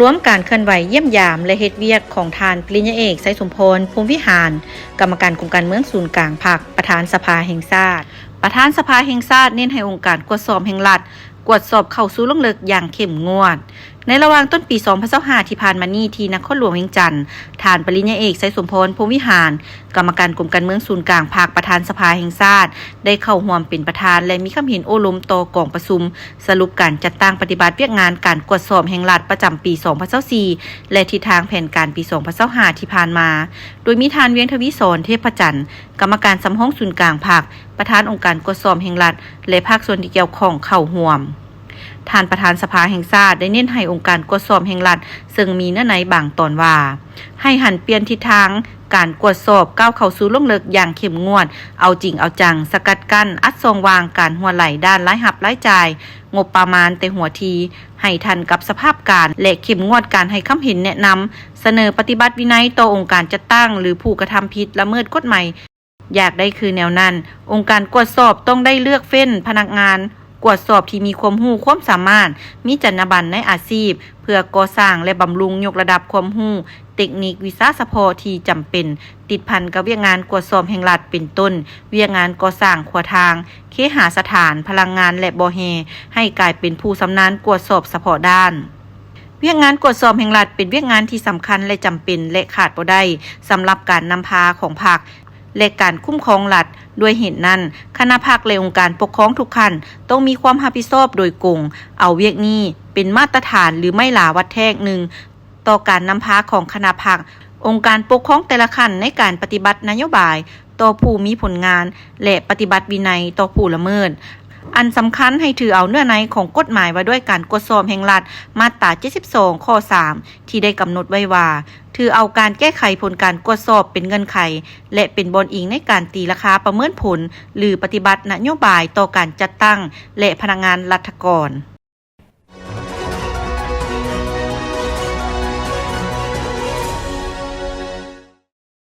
ລວມການເຄື່ອນໄຫວຢ້ຽມຢາມ ແລະ ເຮັດວຽກຂອງທ່ານ ປະລິນຍາເອກ ໄຊສົມພອນ ພົມວິຫານ ກຳມະການກົມການເມືອງສູນກາງພັກ, ປະທານສະພາແຫ່ງຊາດ. ປະທານສະພາແຫ່ງຊາດເນັ້ນໃຫ້ອົງການກວດສອບແຫ່ງລັດ ກວດສອບເຂົ້າສູ່ລວງເລິກຢ່າງເຂັ້ມງວດ. ໃນລະຫວ່າງຕົ້ນປີສອງພັນຊາວຫ້າທີ່ຜ່ານມານີ້ ທີ່ນະຄອນຫຼວງວຽງຈັນ, ທ່ານ ປະລິນຍາເອກ ໄຊສົມພອນ ພົມວິຫານ ກຳມະການກົມການເມືອງສູນກາງພັກ, ປະທານສະພາແຫ່ງຊາດ ໄດ້ເຂົ້າຮ່ວມເປັນປະທານ ແລະ ມີຄຳເຫັນໂອ້ລົມຕໍ່ກອງປະຊຸມ ສະຫຼຸບການຈັດຕັ້ງປະຕິບັດວຽກງານການກວດສອບແຫ່ງລັດປະຈຳປີສອງພັນຊາວສີ່ ແລະ ທິດທາງແຜນການປີສອງພັນຊາວຫ້າທີ່ຜ່ານມາ, ໂດຍມີທ່ານ ວຽງທະວີສອນ ເທບພະຈັນ ກຳມະການສຳຮອງສູນກາງພັກ, ປະທານອົງການກວດສອບແຫ່ງລັດ ແລະ ພາກສ່ວນທີ່ກ່ຽວຂ້ອງເຂົ້າຮ່ວມ. ທ່ານປະທານສະພາແຫ່ງຊາດໄດ້ເນັ້ນໃຫ້ອົງການກວດສອບແຫ່ງລັດ ເຊິ່ງມີເນື້ອໃນບາງຕອນວ່າ ໃຫ້ຫັນປ່ຽນທິດທາງການກວດສອບ ກ້າວເຂົ້າສູ່ລວງເລິກຢ່າງເຂັ້ມງວດ, ເອົາຈິງເອົາຈັງ, ສະກັດກັ້ນ, ອັດຊ່ອງວ່າງການຮົ່ວໄຫຼດ້ານລາຍຮັບລາຍຈ່າຍ, ງົບປະມານແຕ່ຫົວທີ ໃຫ້ທັນກັບສະພາບການ ແລະ ເຂັ້ມງວດການໃຫ້ຄຳເຫັນແນະນຳ, ສະເໜີປະຕິບັດວິໄນຕໍ່ອົງການຈັດຕັ້ງ ຫຼື ຜູ້ກະທຳຜິດລະເມີດກົດໝາຍ ຢາກໄດ້ຄືແນວນັ້ນ, ອົງການກວດສອບຕ້ອງໄດ້ເລືອກເຟ້ນພະນັກງານກວດສອບທີ່ມີຄວາມຮູ້ຄວາມສາມາດ, ມີຈັນຍາບັນໃນອາຊີບ ເພື່ອກໍ່ສ້າງ ແລະ ບຳລຸງຍົກລະດັບຄວາມຮູ້ເຕັກນິກວິຊາສະເພາະທີ່ຈຳເປັນ ຕິດພັນກັບວຽກງານກວດສອບແຫ່ງລັດ ເປັນຕົ້ນ ວຽກງານກໍ່ສ້າງຂົວທາງ, ເຄຫະສະຖານ, ພະລັງງານ ແລະ ບໍ່ແຮ່ ໃຫ້ກາຍເປັນຜູ້ຊຳນານກວດສອບສະເພາະດ້ານ. ວຽກງານກວດສອບແຫ່ງລັດເປັນວຽກງານທີ່ສຳຄັນ ແລະ ຈຳເປັນ ແລະ ຂາດບໍ່ໄດ້ສຳລັບການນຳພາຂອງພັກ ແລະ ການຄຸ້ມຄອງລັດ. ດ້ວຍເຫດນັ້ນ, ຄະນະພັກ ແລະ ອົງການປົກຄອງທຸກຂັ້ນ ຕ້ອງມີຄວາມຮັບຜິດຊອບໂດຍກົງ, ເອົາວຽກນີ້ເປັນມາດຕະຖານ ຫຼື ໄມ້ຫຼາວັດແທກໜຶ່ງຕໍ່ການນຳພາຂອງຄະນະພັກ, ອົງການປົກຄອງແຕ່ລະຂັ້ນໃນການປະຕິບັດນະໂຍບາຍຕໍ່ຜູ້ມີຜົນງານ ແລະ ປະຕິບັດວິໄນຕໍ່ຜູ້ລະເມີດ. ອັນສຳຄັນໃຫ້ຖືເອົາເນື້ອໃນຂອງກົດໝາຍວ່າດ້ວຍການກວດສອບແຫ່ງລັດ ມາດຕາເຈັດສິບສອງ ຂໍ້ສາມ ທີ່ໄດ້ກຳນົດໄວ້ວ່າ ຖືເອົາການແກ້ໄຂຜົນການກວດສອບເປັນເງື່ອນໄຂ ແລະ ເປັນບ່ອນອີງໃນການຕີລາຄາປະເມີນຜົນ ຫຼື ປະຕິບັດນະໂຍບາຍຕໍ່ການຈັດຕັ້ງ ແລະ ພະນັກງານລັດຖະກອນ.